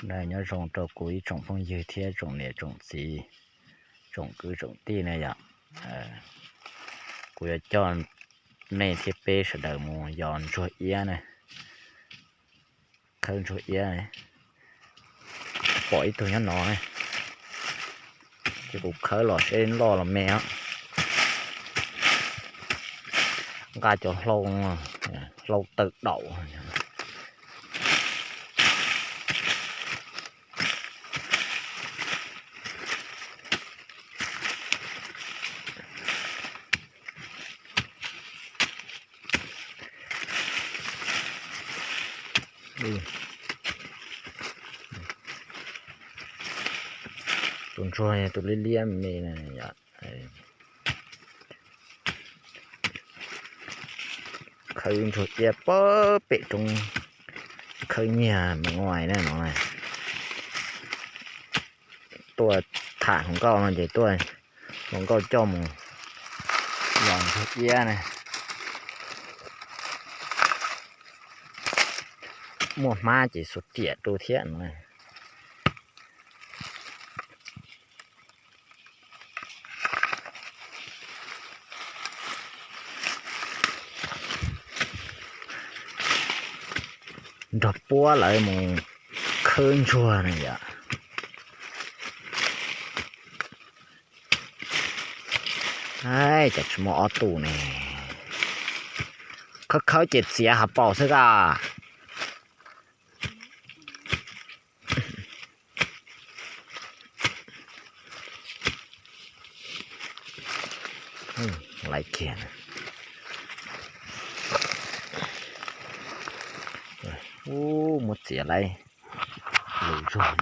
Nyob zoo rau kuv ib tsoom phooj ywg thiab tsoom niam tsoom txiv, tsoom kwv tsoom tij na yom. Kuv yuav coj nej thiab peb sawv daws mus yos ntsuag iab na, khawb ntsuag iab. Pom ib tug nyob no, ces kuv khawb los seb loj los me os. Nqa cov hlau, hlau tawm daum. Tus ntsuag tus liab liab me no yom. Khawb ntsuag iab pag pem roob, khawb nyiag me ua na no. Tuaj tham hluas nkauj no ces tuaj, hluas nkauj coj mus yos ntsuag iab na. Muaj hmab ces xuas riam rau thiab no. Nrog puab lawv mus khawb ntsuag na yom. Cas tsis muaj ob tug ne. Khawb khawb ces txiav hav paus xwb ka. Laiv kiag. Ub, muab txiav laiv lus zog.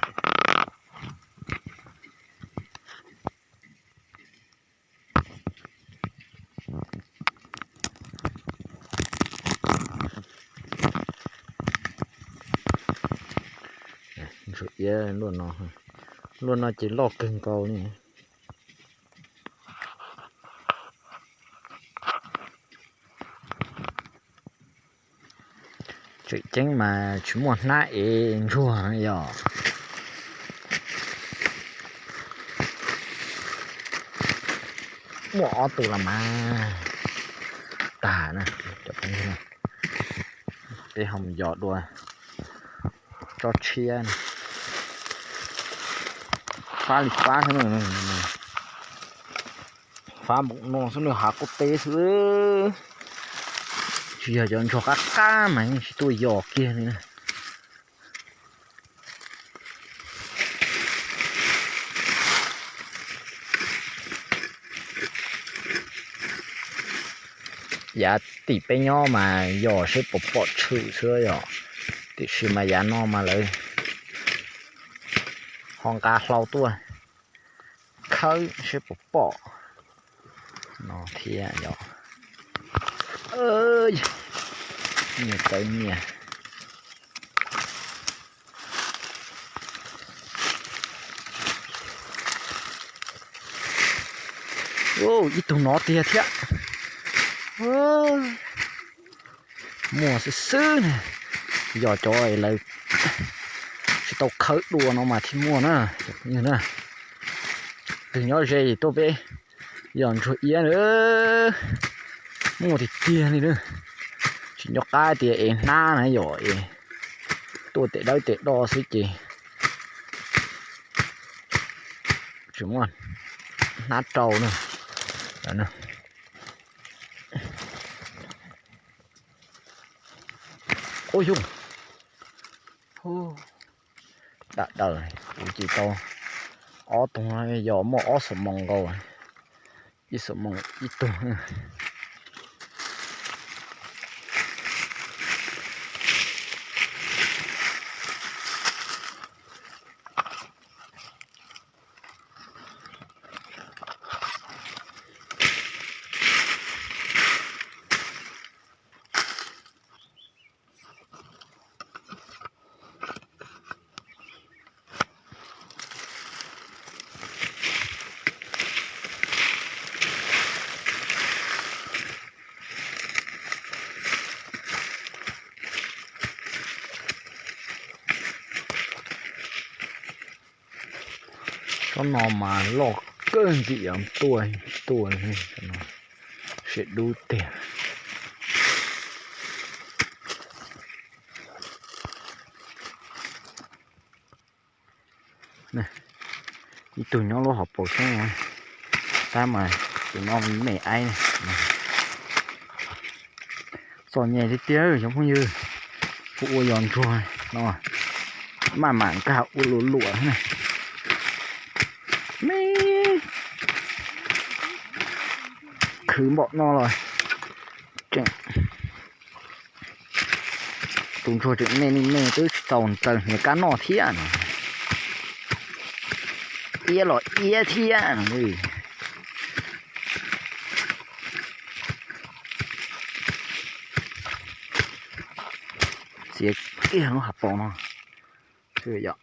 Ntsuag iab luaj no, luaj no ces loj kawg nkaus li. Tseem ceeb mas tsis muaj hnab ev ntsuag yom. Muaj ob tug los mas tag na. Peb ho mus yos dua tsob tshiab. Fab li fab xwb, fab npaum no xwb nws hav qub teb xwb. Tsis yog cov ntsuag qab qab mas yeej tsis tuaj yos kiag li na. Yav tim peb nyob mas yos seb puas pom tshwm xwb yom, tiam sis mas yav no mas lawv ho nqa hlau tuaj khawb seb puas pom no thiab yom. Nyias txawv nyias. Ib tug no tiag thiab. Muaj xwb xwb na, yog cov lawv tsis tau khawb dua no mas thiaj muaj na. Tus nyob ze tuaj peb yos ntsuag iab na, muaj tiag tiag li na. Tsis nco qab tias es hnab na yom, es tuaj tes dawb tes do xwb ces tsis muaj hnab rau na. Ub yug, dam daws kuv ces tau ob tug, yog muaj ob xuab moos nkaus, ib xuab moos ib tug. Tsob no mas loj kawg nkaus, tuaj tuaj, siab dub tiag. Ib tug nyob lub hauv paus xwb, tab mas tus no me aib. Txom nyem tiag tiag cov phooj ywg, kuv ua yos ntsuag no maj mam nkag ua luam luam na. Me khwv npaum no los tseem, tus ntsuag tseem me me me twb tsis txaus ntxaws hniav kab noj thiab no. Iab los iab thiab no. Txiav kiag lub hav paus no xwb yom.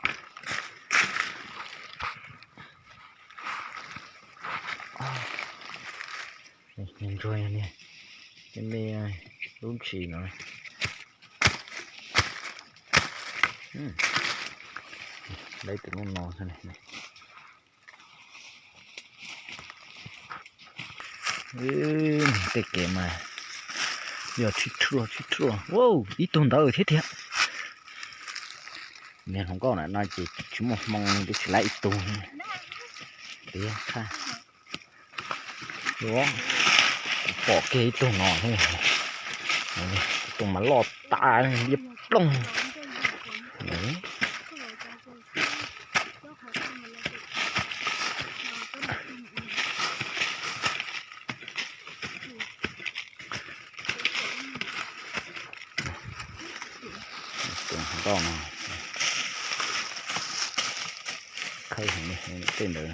Ntsuag niag me lub ntsis no. Lawv tus no no. Tej kev mas yog tib ruaj tib ruaj, ib tug ntawd thiab tiag. Niag hluas nkauj na no ces tsis muaj hmoo twb tsis laib ib tug. Tiag, pom kiag ib tug no, tus mas loj tas liab ploog. Tus nkauj no khawb heev tej ntawd.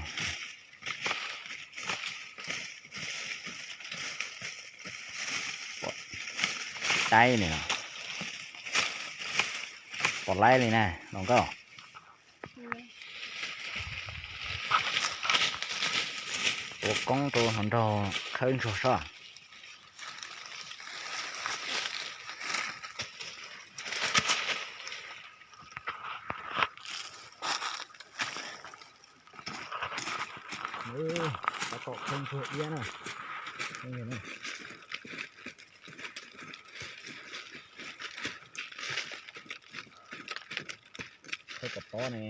Pom laib li no, pom laib li na hluas nkauj. Ua koob rau hluas nraug khawb ntsuag sob. Tab tom khawb ntsuag iab na.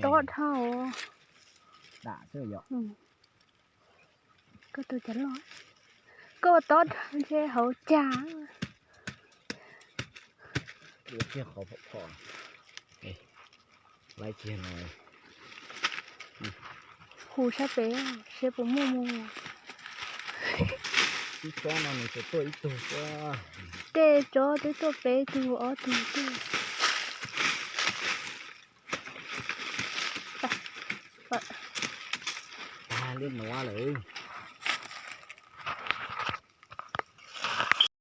Tob dhau. Dam xwb yom. Koj tus cas loj, koj ua tob dhau ntshe hauv cas. Ua kiag qhov phom phom. Laib kiag no. Hu sab pem seb puas muaj mus. Ib tsob no nws tsuas tuaj ib tug xwb. Tej tsob twb tuaj peb tug ob tug xwb. Tag liab nuav lawm.